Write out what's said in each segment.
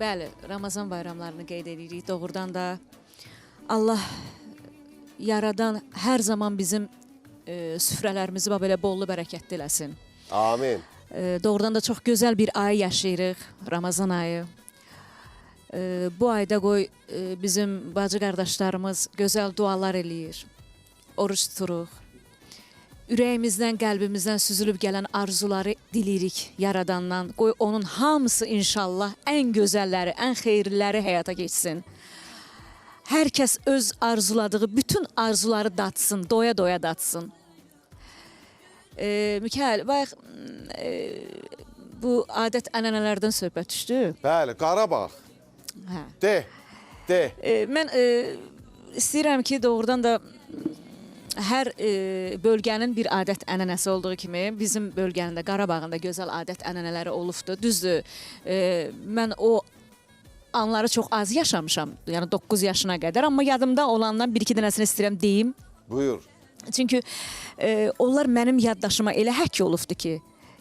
Bəli, Ramazan bayramlarını qeyd edirik. Doğrudan da Allah yaradan hər zaman bizim süfrələrimizi bax belə bollu bərəkətli eləsin. Amin. Doğrudan da çox gözəl bir ay yaşayırıq, Ramazan ayı. Bu ayda qoy bizim bacı qardaşlarımız gözəl dualar eləyir. Oruç tuturuq. Ürəyimizdən, qəlbimizdən süzülüb gələn arzuları diləyirik Yaradandan. Qoy onun hamısı inşallah ən gözəlləri, ən xeyirliləri həyata keçsin. Hər kəs öz arzuladığı bütün arzuları datsın, doya-doya datsın. Mikail, bayaq bu adət-ənənələrdən söhbət düşdü. Bəli, Qarabağ. Hə. De. De. Mən istəyirəm ki, doğrudan da hər bölgənin bir adət-ənənəsi olduğu kimi bizim bölgənin də Qarabağın da gözəl adət-ənənələri olubdur. Düzdür, mən o anları çox az yaşamışam. Yəni 9 yaşına qədər, amma yadımda olandan bir-iki dənəsini istəyirəm deyim. Buyur. Çünki onlar mənim yaddaşıma elə həkk olubdur ki,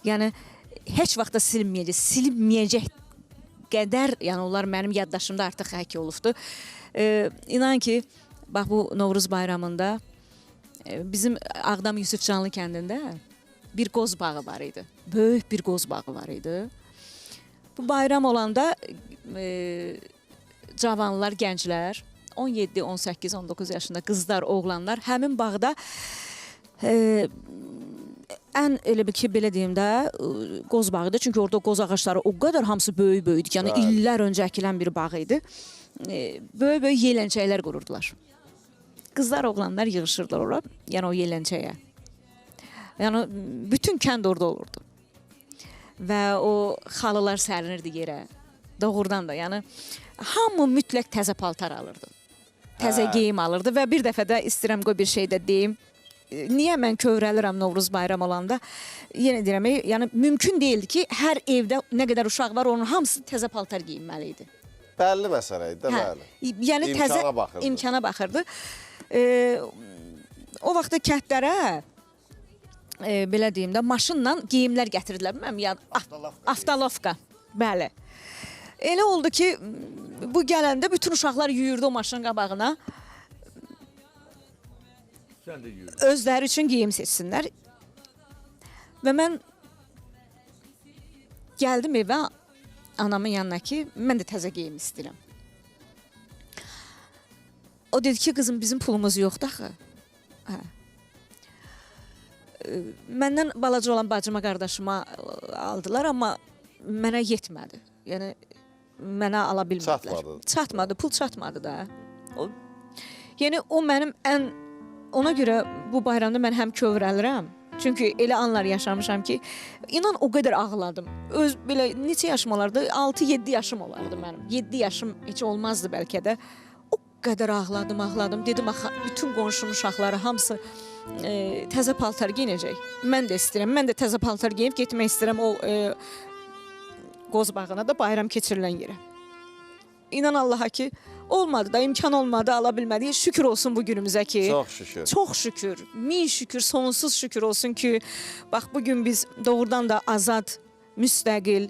yəni heç vaxt da silinməyəcək, silinməyəcək qədər, yəni onlar mənim yaddaşımda artıq həkk olubdur. İnan ki, bax bu Novruz bayramında bizim Ağdam Yusifcanlı kəndində bir qoz bağı var idi. Böyük bir qoz bağı var idi. Bu bayram olanda cavanlar, gənclər 17, 18, 19 yaşında qızlar, oğlanlar həmin bağda ən elə bir ki, belə deyim də, qoz bağı idi. Çünki orada qoz ağacları o qədər hamısı böyük-böyük idi. Yəni Bəli. illər öncə əkilən bir bağ idi. Böyük-böyük yelənçəklər qururdular. Qızlar, oğlanlar yığışırdılar ora, yəni o yelənçəyə. Yəni bütün kənd orada olurdu. Və o xalılar sərinirdi yerə. Doğrudan da, yəni hamı mütləq təzə paltar alırdı. Təzə geyim alırdı və bir dəfə də istəyirəm qoy bir şey də deyim. Niyə mən kövrəlirəm Novruz bayram olanda? Yenə deyirəm, yəni mümkün deyildi ki, hər evdə nə qədər uşaq var, onun hamısı təzə paltar geyinməli idi. Bəlli məsələ idi də, Hə. bəli. Yəni təzə İmkana baxırdı. imkana baxırdı. O vaxtda kəndlərə belə deyim də maşınla geyimlər gətirdilər. Mənim yad Avtolovka. Bəli. Elə oldu ki, bu gələndə bütün uşaqlar yüyürdü o maşının qabağına. Sən də yürü. Özləri üçün geyim seçsinlər. Və mən gəldim evə anamın yanına ki, mən də təzə geyim istəyirəm. O dedi ki, qızım bizim pulumuz yoxdur axı. Hə. Məndən balaca olan bacıma, qardaşıma aldılar, amma mənə yetmədi. Yəni mənə ala bilmədilər. Çatmadı. Çatmadı, pul çatmadı da. O, yəni o mənim ən ona görə bu bayramda mən həm kövrəlirəm. Çünki elə anlar yaşamışam ki, inan o qədər ağladım. Öz belə neçə yaşım olardı? 6-7 yaşım olardı mənim. 7 yaşım heç olmazdı bəlkə də. O qədər ağladım, ağladım. Dedim axı bütün qonşunun uşaqları hamısı təzə paltar geyinəcək. Mən də istəyirəm. Mən də təzə paltar geyib getmək istəyirəm o qoz bağına da bayram keçirilən yerə. İnan Allaha ki, olmadı da, imkan olmadı, ala bilmədik. Şükür olsun bu günümüzə ki. Çox şükür. Çox şükür, min şükür, sonsuz şükür olsun ki, bax bu gün biz doğrudan da azad, müstəqil,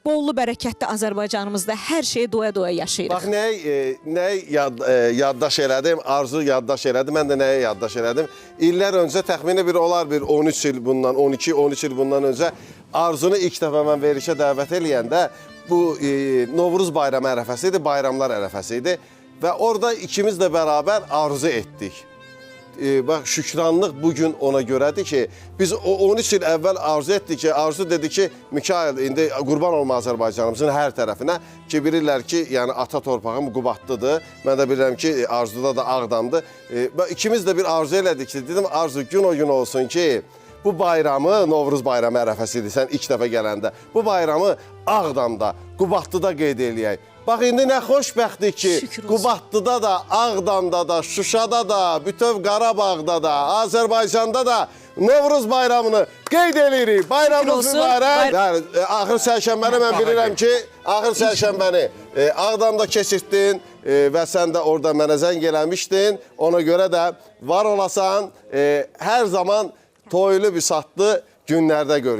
bollu bərəkətli Azərbaycanımızda hər şeyi doya-doya yaşayırıq. Bax nəyi yaddaş elədim, Arzu yaddaş elədi, mən də nəyi yaddaş elədim. İllər öncə təxmini bir olar bir 13 il bundan, 12-13 il bundan öncə Arzunu ilk dəfə mən verilişə dəvət eləyəndə bu Novruz bayramı ərəfəsi idi, bayramlar ərəfəsi idi və orada ikimiz də bərabər arzu etdik. Bax şükranlıq bu gün ona görədir ki, biz o 13 il əvvəl arzu etdik ki, Arzu dedi ki, Mikail indi qurban olma Azərbaycanımızın hər tərəfinə ki, bilirlər ki, yəni ata torpağım Qubadlıdır. Mən də bilirəm ki, Arzuda da Ağdamdır. Və ikimiz də bir arzu elədik ki, dedim Arzu gün o gün olsun ki, bu bayramı Novruz bayramı ərəfəsi idi sən ilk dəfə gələndə. Bu bayramı Ağdamda, Qubadlıda qeyd eləyək. Bax indi nə xoşbəxtlik ki. Qubadlıda da, Ağdamda da, Şuşada da, bütöv Qarabağda da, Azərbaycanda da Novruz bayramını qeyd eləyirik. Bayramınız mübarək. Bəli, axır çərşənbəni mən bilirəm ki, axır çərşənbəni Ağdamda keçirdin və sən də orada mənə zəng eləmişdin. Ona görə də var olasan, hər zaman toylu bisatlı günlərdə görüşək.